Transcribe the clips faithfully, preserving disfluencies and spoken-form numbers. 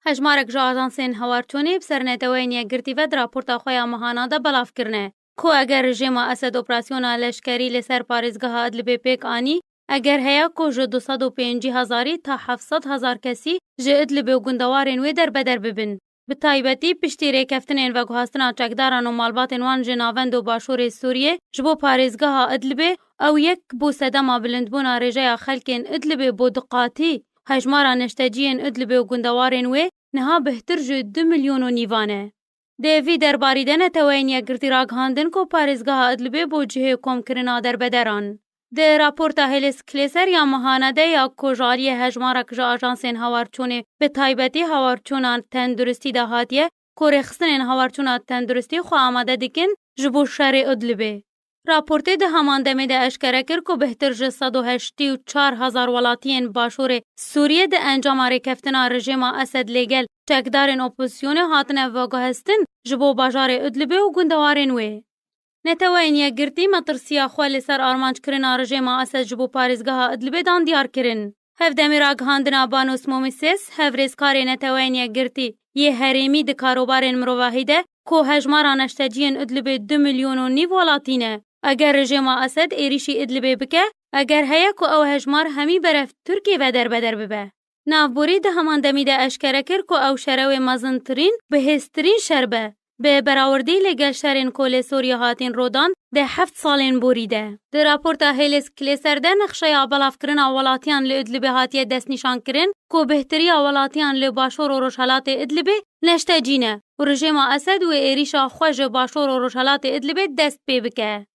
Hejmarek ji ajansên hawarçûnê bi ser Neteweyên Yekgirtî ve di raporta xwe ya mehana de belav kirine ku eger rejîma Esed operasyona leşkerî li ser parêzgeha Idlibê pêk anî, eger heye ku ji du sed û pêncî hezarî ta heft sed hezar kesî ji Idlibê û gundewarên wê derbeder bibin. Bi taybetî piştî rêkeftinên veguhastina çekdaran û malbatên wan ji navend û başûrê Sûriyê ji bo parêzgeha Idlibê, ew yek bû sedema bilindbûna rêjeya xelkên Idlibê bo du qatî. Hejmara neşteciyên Idlibê û gundewarên wê niha bihtir ji du milyon û nîvan e. Di vî derbarî de Neteweyên Yekgirtî ragihandin ku parêzgeha Idlibê bo cihê komkirina derbederan. Di raporta Hêlês Kleser ya mehane de ya ku ji aliyê hejmarek ji ajansên hawarçûnê, bi taybetî hawarçûna tenduristî de hatiye, ku rêxistinên hawarçûna tenduristî xwe amade dikin ji bo şerê Idlibê. Raportê di heman demê de eşkere kir ku bihtir ji sed û heştê û çar hezar welatiyên başûrê Sûriyê di encama rêkeftina rejîma Esed lê gel çekdarên opozisyonê hatine veguhestin ji bo bajarê Idlibê û gundewarên wê. Neteweyên Yekgirtî metirsiya xwe li ser armanckirina rejîma Esed ji bo parêzgeha Idlibê dan diyar kirin. Hevdemê ragihandina Banos Momises, hevrêzkarê Neteweyên Yekgirtî yê herêmî di karobarên mirovahî de ku hejmara neşteciyên Idlibê du milyon û nîv welatî ne. Eger rejîma Esed êrîşî Idlibê bike, eger heye ku ew hejmar hemî berev Tirkiyê ve derbeder bibe. Navborî di heman demî de eşkere kir ku ew şerewê mezintirîn, bihêztirîn şer be, bi berawirdî li gel şerên ku li Sûriyê hatin rodan di heft salên borî de. Di raporta Hêlês Kleser de nexşeya belavkirina welatiyan li Idlibê hatiye destnîşankirin ku bêhtiriya welatiyan li başûr û rojhelatê Idlibê neştecî ne û rejîma Esed wê êrîşa xwe ji başûr û rojhelatê Idlibê dest pê bike.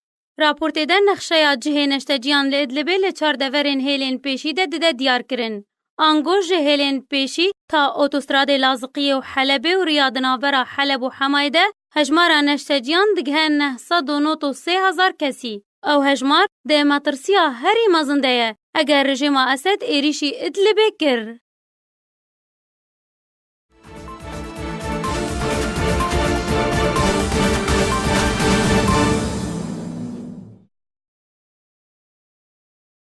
Raportê de nexşeya cihê neşteciyan li Idlibê li çar deverên hêlên pêşî de dide diyar kirin. Ango ji hêlên pêşî ta otostradê Laziqiyê û Helebê û riya di navbera Heleb û Hemayê de hejmara neşteciyan digihe neh sed û nod û sê hezar kesî. Ew hejmar di metirsiya herî mezin de ye, eger rejîma Esed êrîşî Idlibê kir.